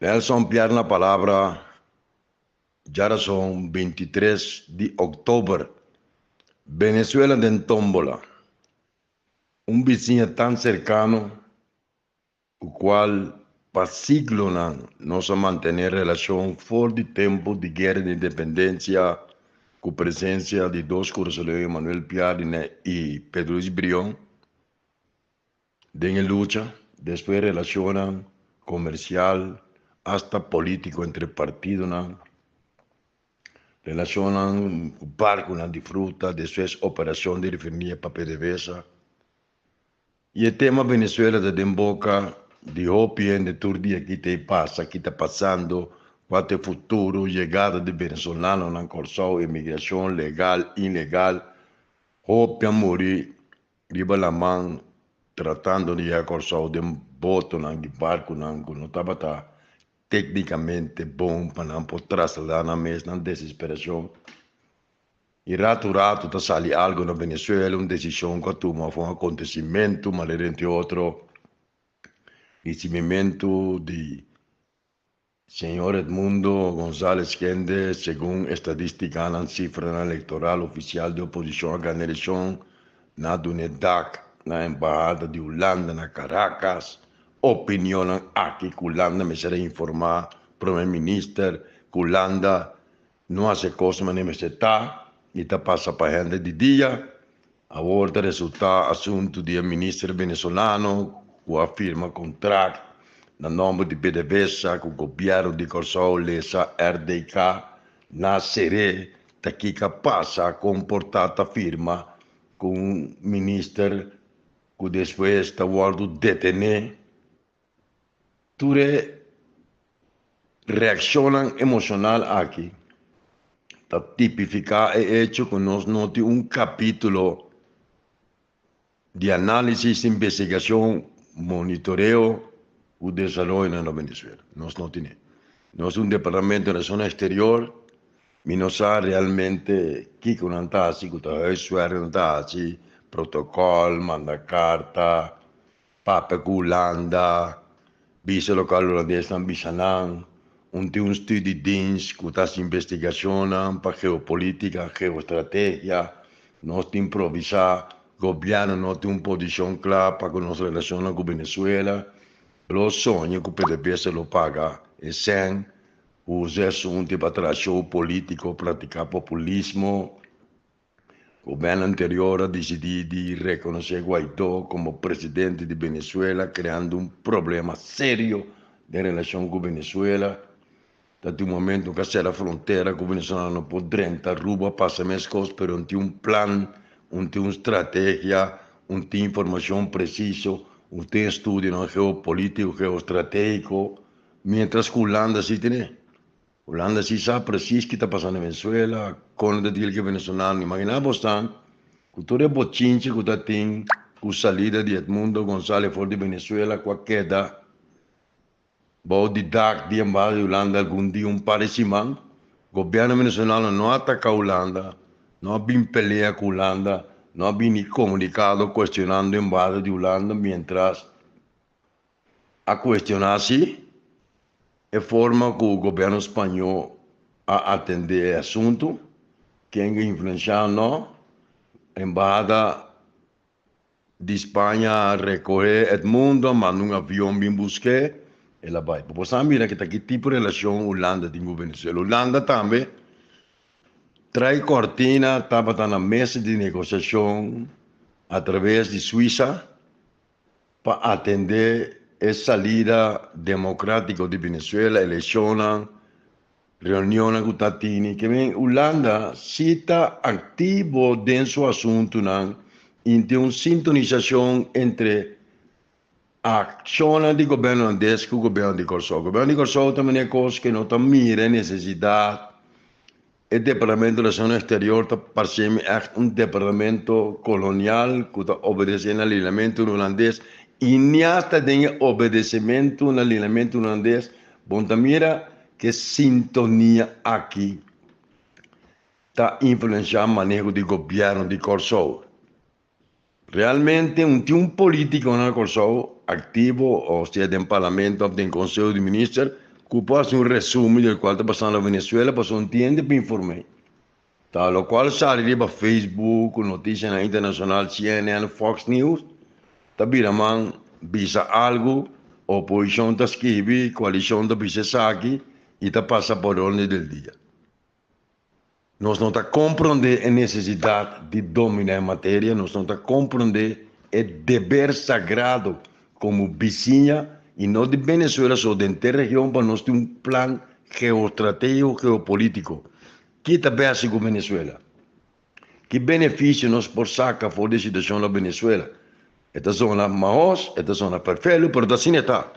Nelson Piar na palabra, djarason 23 di òktober, Venezuela den tómbola. Un bisiña tan serkano ku kual pa siglonan nos a mantené relashon for di tempu di Guera di Independensia ku presensia di dos kurasoleño Manuel Piar i Pedro Luis Brion den e lucha, despues relashonnan komersial asta polítiko entre partidonan, relashonnan ku barkunan di fruta, despues operashon di refineria pa PDVSA. I e tema Venezuela ta den boka di hopi hende tur dia ki ta e pasa, ki ta pasando, kua ta e futuro, yegada di venezolanonan Kòrsou, emigrashon legal, ilegal, hopi a muri riba laman tratando di yega Kòrsou den botonan di barkunan ku no tabata téknikamente bon pa nan por trasladá nan mes nan desesperashon. I ratu ratu ta sali algu na Venezuela, un desishon ku a tuma òf un akontesimentu, manera entre otro risibimentu di Señor Edmundo Gonzalez kende segun estadistikanan sifranan elektoral ofisial di oposishon a gana elekshon na dune dak na embahada di Hulanda na Caracas. Opinionnan aki ku Hulanda mester a informa Prome Minister ku Hulanda no hasi e kos manera mester ta i ta pasa pa hende di dia. Awor ta resultá asuntu di e minister venezolano ku a firma kontrakt na nòmber di PDVSA ku gobièrnu di Kòrsou lesa RDK na ser'é ta kiko a pasa kon por ta ta firma ku un minister ku despues ta wòrdu detené. Tur e reakshonnan emoshonal aki ta tipifiká e echo ku nos no tin un kapítulo di análisis, investigashon, monitoreo ku desaroyonan na Venezuela. Nos no tine. Nos un departamento di Relashonnan Eksterior, mi no sa realmente kiko nan ta hasi, ku ta huiswerk nan ta hasi, protokòl, manda karta. Papia ku Hulanda, bisa lokal hulandesnan bisa nan, un tin un studiedienst ku ta hasi investigashonnan pa geopolitika, geostrategia, nos tin improvisá, gobièrnu no tin un posishon kla pa ku nos relashonnan ku Venezuela, lo soña ku PDVSA lo paga e sèn, usa e asuntu pa traha show polítiko, pratiká populismo. Gobierno anterior a dicidi di reconoce Guaidó como presidente di Venezuela creando un problema serio den relacion cu Venezuela. Ta tin un momento cu a cera frontera cu venezolano no por drenta Aruba pasa mescos pero un tin un plan, un tin un strategia, un tin informacion preciso, un tin estudionan geopolitico, geostrategico, mientras cu Hulanda si tene. Hulanda si sa precies ki ta pasa na Venezuela, kon ta deal ku e venezolano. Imagina bo stan ku tur e bochinchi ku ta tin ku salida di Edmundo Gonzalez for di Venezuela ku a keda bou di dak di embahada di Hulanda algun dia, un par di siman. Gobierno venezolano no a ataka Hulanda, no a bin pelea ku Hulanda, no a bini komunikado kuestionando embahada di Hulanda mientras A cuestiona si e forma cu gobierno Spaño a atende e asunto, ken a influencia o no. Embahada di Spaña a recoge Edmundo, a manda un avion bin busque, el a bay. Bo sa mira ki ta ki tipo relacion Hulanda tin cu Venezuela. Hulanda tambe trae cortina, tabata na mesa di negociacion a traves di Suiza, Pa atendé e salida demokratiko di Venezuela, elekshonnan, reunionnan ku ta tini, ke men Hulanda si ta aktivo den su asuntunan i tin un sintonisashon entre akshonnan di gobièrnu hulandes ku gobièrnu di Kòrsou. Gobièrnu di Kòrsou ta manera kos ke no ta mira e nesesidat. E Departamento di Relaciones Exterior ta parse mi ègt un departamento kolonial ku ta obedesé na lineamentu hulandes i ni asta den e obedesementu na lineamentu hulandes bo ta mira ku e sintonia aki ta influensiá maneho di gobièrnu di Kòrsou. Realmente un tin un politico na Kòrsou aktivo o sea den parlamento of den konseho di minister. Ku por hasi un resumen di lokual ta pasando na Venezuela pasobra un tin hende pa inform'é. Ta lokual sali riba Facebook ku notisianan internashonal CNN, Fox News ta bira man bisa algu, oposishon ta skibi, koalishon ta bisa esaki i ta pasa por orde del dia. Nos no ta komprondé e nesesidat di dominá e materia, nos no ta komprondé e deber sagrado komo bisiña i no di Venezuela so, den te region pa nos tin un plan geostratégico, geopolítiko. Ki ta bèsi ku Venezuela? Ki benefisio nos por saka for di e situashon na Venezuela? E ta zona mahos, e ta zona perfelu, pero ta asina e ta.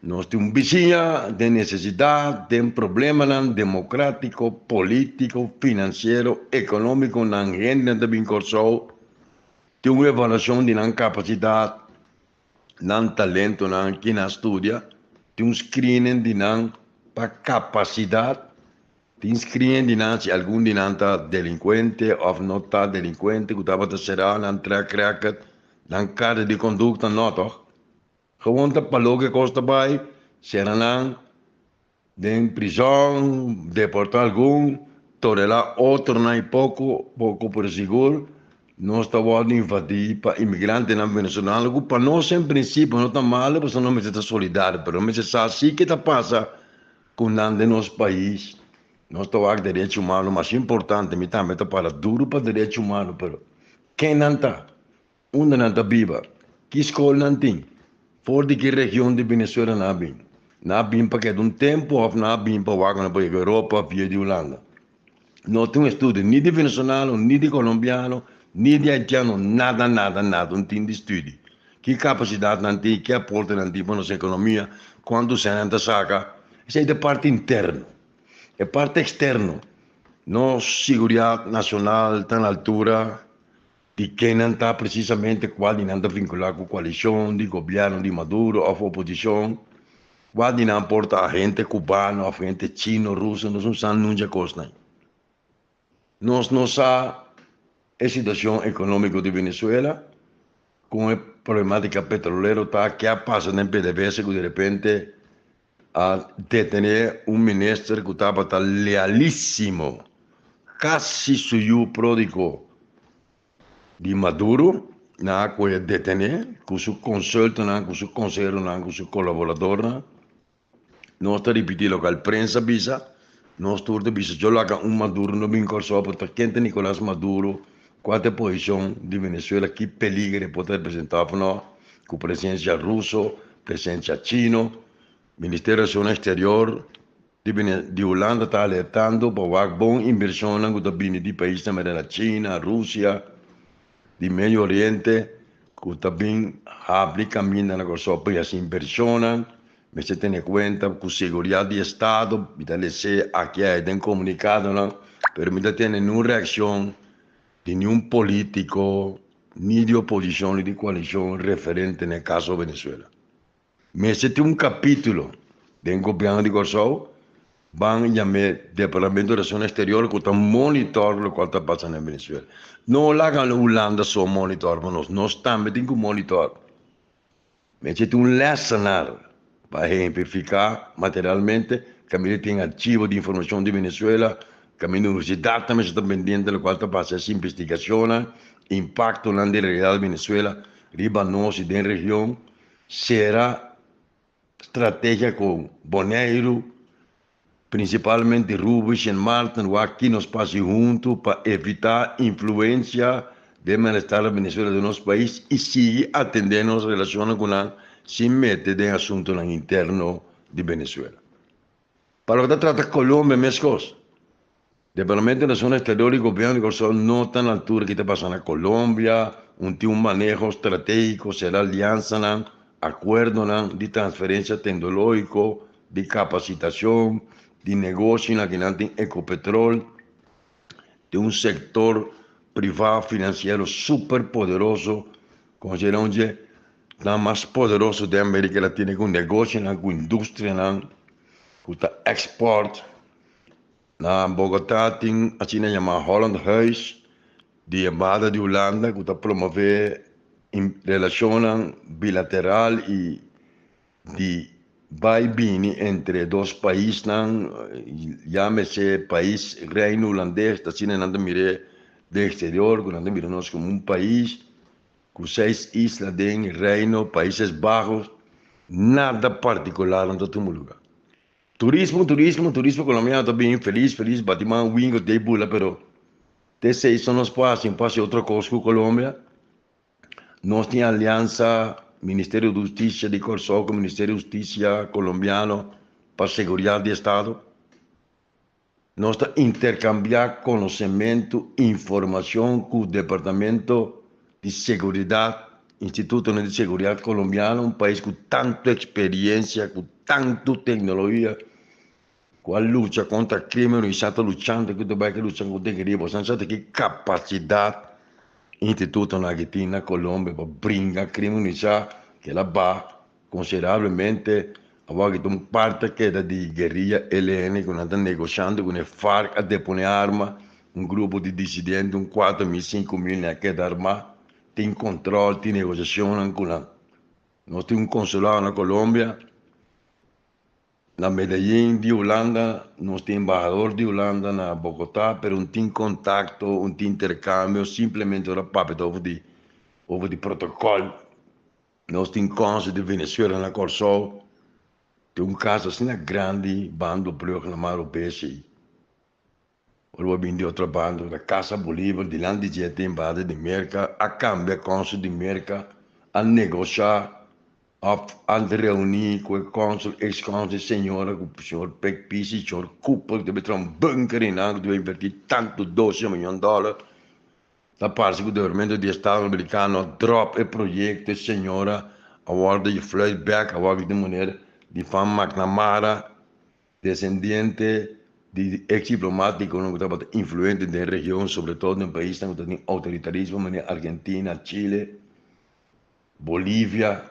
Nos tin un bisiña den nesesidat, den problemanan demokratiko, politiko, finansiero, ekonómiko, nan hendenan ta bin Kòrsou, tin un evaluashon di nan kapasidat, nan talentonan, ki nan studia, tin un screening di nan pa kapasidat, tin screening di nan si algun di nan ta delinkuente òf no ta delinkuente ku tabata será nan track record, nan karta di kondukta, no tòg? Gewoon ta pa loke kos ta bai, sera nan den prizòn, deportá algun, torelá otronan i poko poko pero sigur nos ta wòrdu invadí pa imigrantenan venezolano ku pa nos en prinsipio no ta malo pasobra nos mester ta solidario pero nos mester sa si ke ta pasa ku nan den nos pais. Nos ta wak derecho humano mas importante, mi tambe ta para duru pa derecho humano pero ken nan ta? Unda nan ta biba? Ki skol nan tin? For di ki region di Venezuela nan a bin? Nan a bin pa keda un tempu òf nan a bin pa wak nan por yega Europa via di Hulanda? No tin un estudio ni di venezolano, ni di colombiano, ni di haitiano, nada, nada, nada, un tin di studi. Ki kapasidat nan tin, ki aporte nan tin pa nos ekonomia, kuantu sèn nan ta saka? Esei ta e parti interno. E parti eksterno, nos siguridat nashonal ta na altura Di kennan ta presisamente cual di nan ta vincula cu coalicion di gobierno di Maduro of oposicion, cual di nan por ta agente cubano of agente chino, ruso, nos no sa nunca cosnan. Nos no sa e situacion economico di Venezuela, con e problematica petrolero ta, ke a pasa den PDVSA cu de repente a detene un minister cu tabata lealisimo, casi su yu prodigo di Maduro, nan a coge detene cu su consultonan, cu su conseheronan, cu su colaboradornan. Nos ta ripiti loke prensa bisa, nos tur ta bisa, yo laga un Maduro no bin Corsou, pero ta ken ta Nicolas Maduro, cua ta e posicion di Venezuela, ki peligro e por ta representa of no, cu presencia ruso, presencia chino. Ministerio di Relaciones Exterior di di Hulanda ta alertando pa wak bon inversionnan cu ta bini di paisnan manera China, Rusia, di Medio Oriente cu ta bin habri caminda na Corsou pa haci inversionnan. Mester tene cuenta cu seguridad di estado, mi ta lese aki aya den comunicadonan, pero mi ta tene niun reaccion di niun politico, ni di oposicion ni di coalicion referente na e caso Venezuela. Mester tin un capítulo den gobierno di Corsou, ban yam'é Departamento di Relacion Exterior cu ta monitor locual ta pasa na Venezuela. No laga Hulanda so monitor pa nos, nos tambe tin cu monitor. Mester tin un lessenaar pa ejemplifica materialmente caminda tin archivo di informacion di Venezuela, caminda universidad tambe ta pendiente locual ta pasa es investigacionnan, impactonan di realidad di Venezuela riba nos y den region. Sera strategia ku Boneiru, prinsipalmente Ruby, Sint Maarten, wak ki nos pasi huntu pa evitá influensia den malestar di Venezuela den nos pais i sigui atendé nos relashonnan ku nan sin mete den asuntunan interno di Venezuela. Pa loke ta trata Colombia meskos. Departamento di Relaciones Exterior y Gobierno di Kòrsou no ta na altura ki ta pasa na Colombia, un tin un maneho strategico, sera aliansanan, acuerdonan di transferencia tecnologico, di capacitacion, di negoshinan ki nan tin Ecopetrol, tin un sector priva financiero super poderoso, considera un dje nan mas poderoso den America Latina cu negoshinan, cu industrianan cu ta export. Na Bogotá tin asina yamá Holland Huis di Embahada di Hulanda ku ta promové relashonnan bilateral i di Bai bini entre e dos paisnan, yámese pais Reino Hulandes, ta asina nan ta mir'é den eksterior, ku nan ta mira nos komo un pais ku seis isla den Reino Países Bajos, nada partikular no ta tuma lugá. Turismo, turismo, turismo kolombiano ta bini felis, felis, bati man, wingo, tei bula, pero te esei so nos por hasi, no por hasi otro kos ku Colombia. Nos tin aliansa Ministerio di Hustisia di Kòrsou ku Ministerio di Hustisia Kolombiano pa seguridat di estado. Nos ta interkambiá konosementu, informashon ku Departamento di Seguridat, Institutonan di Seguridat Kolombiano, un pais ku tantu eksperiensia, ku tantu teknologia, ku a lucha kontra krimen i sa ta luchando ku ta bai ke lucha ku den riba. Boso sa ta ki kapasidat institutonan aki tin na Colombia pa bringa krimen i sa kila ba konsiderablemente. Awor aki ta un parti a keda di guerilla ELN ku nan ta negoshando ku e FARC a depone arma, un grupo di disidente un 4000, 5000 nan a keda armá, tin kontrol, tin negoshashonnan ku nan. Nos tin un konsulado na Colombia. Na Medellin di Hulanda nos tin embahador di Hulanda na Bogotá, pero un tin contacto, un tin intercambio, simplemente ora papia ta over di over di protocol. Nos tin consul di Venezuela na Kòrsou, tin un cas asina grandi bando brug na Maro Besi. Ora bo bin di otro banda ta Casa Bolívar dilanti dje tin embahada di Merca a cambia consul di Merca a negocia of a reuni cu e consul ex consul e señora cu señor Pek Pisi señor Cooper cu ta bay traha un bunker eynan cu ta bay inverti tanto doce miyon dollar ta parce cu departamento di estado americano a drop e proyecto e señora a wordo fluit bek a wordo di manera di Van McNamara. Desendiente di ex diplomáticonan cu tabata influente den region, sobre todo den paisnan cu ta tin autoritarismo manera Argentina, Chile, Bolivia,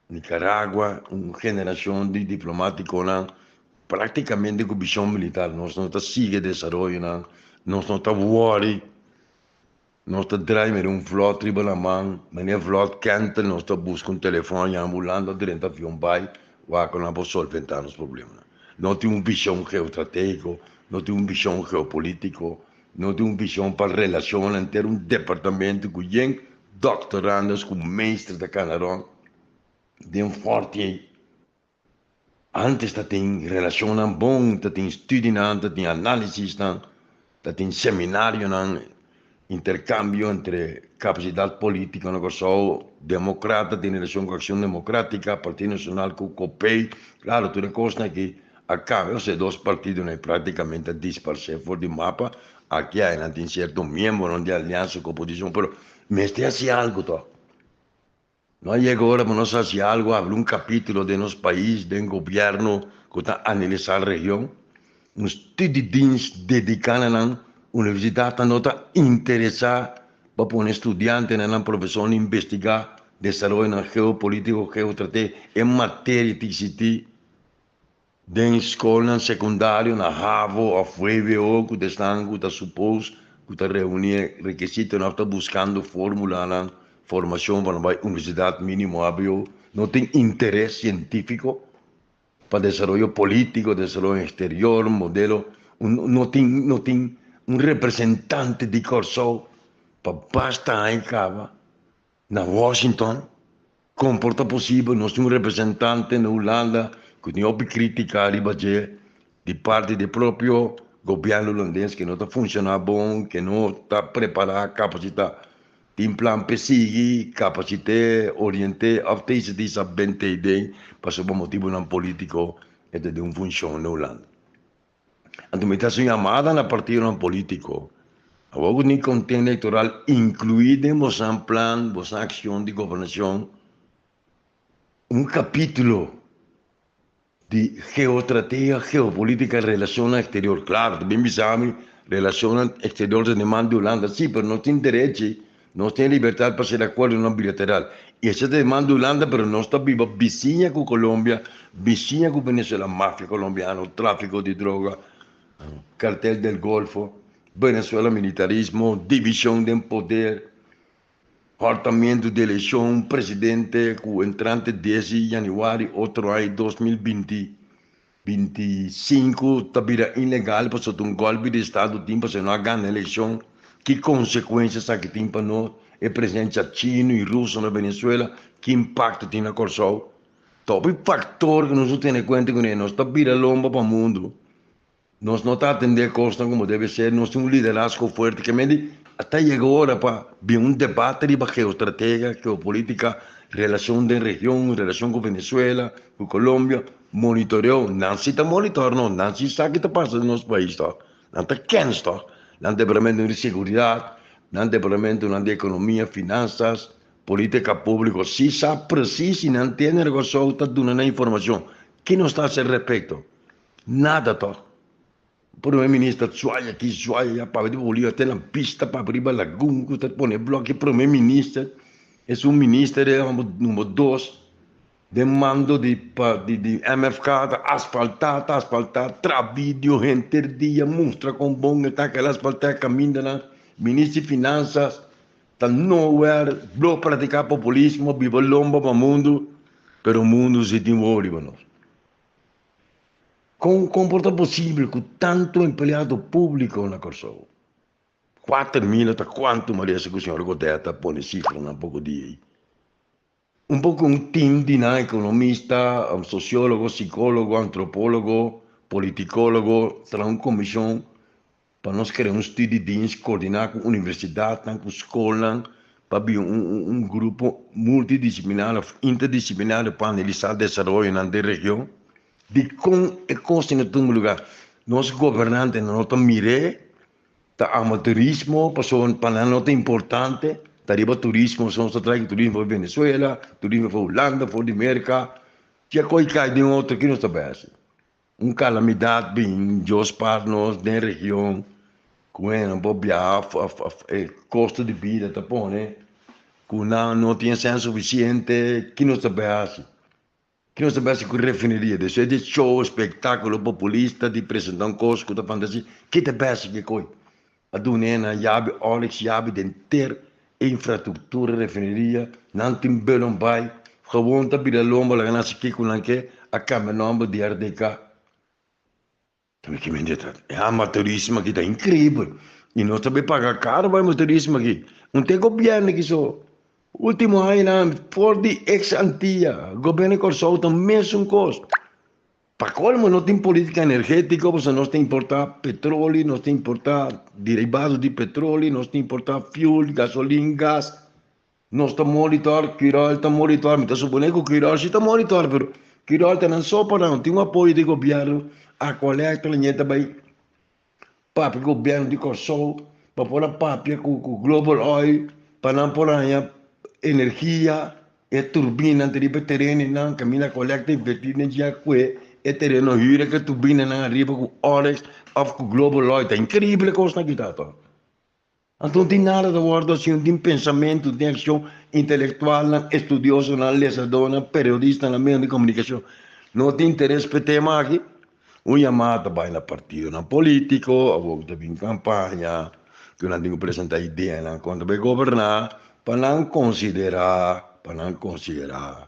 Nicaragua, un generacion di diplomáticonan prácticamente cu vision militar. Nos no ta sigui desaroyonan, nos no ta worry. Nos ta draai mira un vlot riba laman, meneer vlot kentel nos ta buska un telefon yama Hulanda drenta avion bai wak nan por solventa nos problemanan. No tin un vision geostrategico, no tin un vision geopolitico, no tin un vision pa relacionnan henter un departamento cu yen doctorandos cu meester ta cana rond den forti ey. Antes ta tin relacionnan bon, ta tin studienan, ta tin analisisnan, ta tin seminarionan, intercambio entre capacidad politico na Kòrsou, democrata tin relacion cu Accion Democratica, Partido Nacional cu Copei, claro tur e cosnan aki a cambia, osea e dos partidonan practicamente a disparce for di mapa, aki ainan tin cierto miembronan di aliansa cu oposicion, pero mester haci algo toch. No a yega ora pa nos hasi algu, habri un kapítulo den nos pais, den gobièrnu ku ta analisá region? Un studiedienst dediká na nan, universidatnan no ta interesá pa pone studiantenan, nan profesornan investigá desaroyonan geopolítiko, geostratégi, e materia ta eksistí den skolnan sekundario na havo òf vwo ku ta esnan ku ta supos ku ta reuní e rekisitonan òf ta buskando fórmulanan formashon pa nan bai universidat mínimo hbo no tin interes sientífiko pa desaroyo polítiko desaroyo eksterior modelo no tin no tin un representante di Kòrsou pa basta aña kaba Na Washington, kon por ta posibel nos tin un representante na Hulanda ku tin hopi krítika riba dje di parti di e propio gobièrnu hulandes ke no ta funshoná bon, ke no ta prepará, kapasitá. Tin plan p'e sigui kapasit'é, orient'é òf ta hisa disa bent'é den pasobra motibunan polítiko e ta den un funshon na Hulanda. Anto mi ta haci un yamada na partidonan politico, awor cu tin contienda electoral inclui den bosan plan, bosan accion di gobernacion, un capitulo di geostrategia, geopolitica, relacionnan exterior. Claro, ta bin bisa mi, relacionnan exterior ta den man di Hulanda, si, pero nos tin derechi, nos tin e libertad pa haci acuerdonan bilateral. Y esey ta den man di Hulanda, pero nos ta biba bisiña cu Colombia, bisiña cu Venezuela, mafia colombiano, trafico di droga, cartel del Golfo, Venezuela militarismo, division den poder. Hòrtamentu di elekshon, presidente ku entrante 10 di yanüari otro aña 2025 ta bira ilegal pasobra ta un gòlpi di estado tin pasobra no a gana elekshon. Ki konsekuensia esaki tin pa nos? E presensia chino i ruso na Venezuela, ki impakto tin na Kòrsou? Ta hopi faktor ku nos no tene kuenta kuné. Nos ta bira lomba pa mundu. Nos no ta atendé kosnan komo debe ser, nos tin un liderazgo fuerte ke mende ta yega ora pa bin un debate riba geostrategia, geopolitica, relacion den region, relacion ku Venezuela, ku Colombia, monitoreo, nan si ta monitor no, nan si sa ki ta pasa den nos pais tok, nan ta kens tok, nan departamento di seguridad, nan departamentonan di economia, finanzas, politica publico si sa precies y nan tene Kòrsou ta duna nan informacion, ki nos ta haci al respecto? Nada tòg. Prome minister zwaai aki zwaai aya papia di Bolivia te na bista papia riba lagun ku ta pone blòki prome minister esun minister e number dos den mando di di MFK ta asfaltá ta asfaltá traha video henter dia mustra kon bon e ta kel asfaltá e kamindanan minister di finansas ta nowhere blo pratiká populismo biba lomba pa mundu pero mundu si tin wowo riba nos. Kon kon por ta posibel ku tantu empleado públiko na Kòrsou? 4000 ta kuantu Maria si ku señor Godett a pone sifranan poko dia ei. Un poko un tim di nan ekonomista, sosiólogo, sikólogo, antropólogo, politikólogo traha un komishon pa nos krea un studiedienst koordiná ku universidatnan, ku skolnan pa bin un un grupo multidisiplinario of interdisiplinario pa analisá desaroyonan den region. Dikon e kos tin a tuma lugá? Nos gobernantenan no ta mir'é, ta amateurismo pasobra pa nan no ta importante, ta riba turismo so nos ta trae turismo for di Venezuela, turismo for di Hulanda, for di Merka, dje koi kai den otro ki nos ta bai hasi? Un kalamidat bin Dios par nos den region ku hende por biaha e kosto di bida ta pone ku nan no tin sèn sufisiente ki nos ta bai hasi? Ki nos ta bai hasi ku refineria? Despues di show spektakulo populista di presenta un kos ku ta fantasia ki ta bai hasi ku e koi? A duna e nan yabi Oryx yabi den ter e infrastruktura refineria nan tin belon bai gewoon ta bira lomba laga nan hasi kiko nan ke a kambia nomber di RDK ta mi kimente ta e amateurismo aki ta increibel y nos ta bay paga caro pa e amateurismo aki un te gobierno aki so ultimo añanan for di ex Antia gobierno di Kòrsou ta mesun kos. Pa colmo no tin politica energetico pasobra nos ta importa petroli, nos ta importa derivado di petroli, nos ta importa fuel, gasolin, gas. Nos ta monitor, Curoil ta monitor, mi ta supone cu Curoil si ta monitor, pero Curoil ta nan so pa nan, tin un apoyo di gobierno, Aqualectra ñe ta bay papia cu gobierno di Corsou pa por a papia cu Global Oil pa nan por haña energia. E turbinanan ta riba e terenonan kaminda Collecta invertí den dje a kue e tereno hür e turbinanan ariba ku Oryx òf ku Global Oil. Ta inkreibel e kosnan aki ta tòg. Anto no tin nada ta wòrdu hasi, no tin pensamentu, no tin akshon. Intelektualnan, estudiosonan, lesadónan, periodistanan, medio di komunikashon no tin interes pa e tema aki. Un yamada ta bai na partidonan polítiko, awor ku ta bin kampaña, ku nan tin ku presentá ideanan kon ta bai goberná, pa nan konsiderá, pa nan konsiderá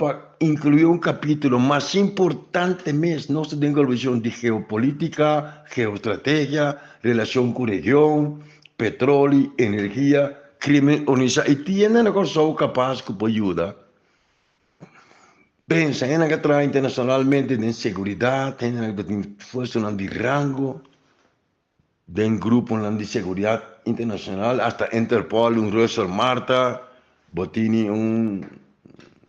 pa inkluí un kapítulo mas importante mes, nos ta den globalisashon di geopolítika, geostrategia, relashon ku region, petroli, energia, krimen organisá i tiene na Kòrsou kapas ku por yuda. Pensa, hende nan ka traha internacionalmente den seguridad, hende nan ta tin puestonan di rango den gruponan di seguridad internacional, hasta Interpol, un Russell Marta, bo tini un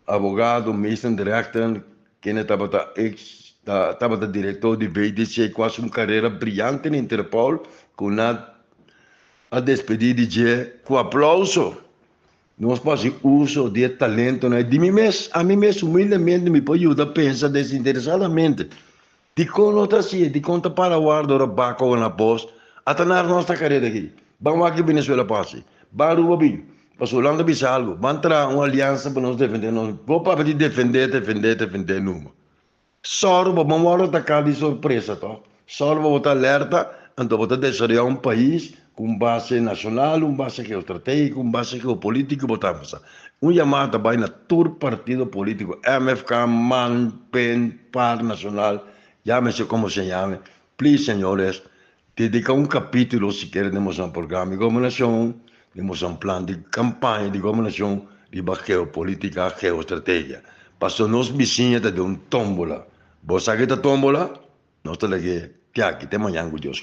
abogado, meester director, kende tabata ex, tabata director di VDC, cu haci un carera briyante na Interpol, cu nan a despedi di dje cu aplauso. Nos por hasi uso di e talentonan ei di mi mes. Ami mes humildemente mi por yuda pensa desinteresadamente. Dikon no ta hasié? Dikon ta para warda ora bako na bos? Ata nar nos ta kareda aki. Ban wak ki Venezuela por hasi. Ban Aruba bin. Pasobra Hulanda bisa algu. Ban traha un aliansa pa nos defendé nos. Bo papia di defendé, defendé, defendé numa. Sòru pa bo no wòrdu ataká di sorpresa tòg. Sòru pa bo ta alerta. Anto bo ta desaroyá un pais ku un base nashonal, un base geoestratégiko, un base geopolítiko bo ta avansa. Un yamada ta bai na tur partido polítiko, MFK, man, pen, par, Nashonal, yámese komo se yame, please señores, dediká un kapítulo sikiera den boso programa di gobernashon, den boso plan di kampaña di gobernashon riba geopolítika, geoestrategia. Pasobra nos bisiña ta den un tómbola. Bo sa ke ta tómbola? Nos ta lag'é te aki, te mañan ku Dios ke.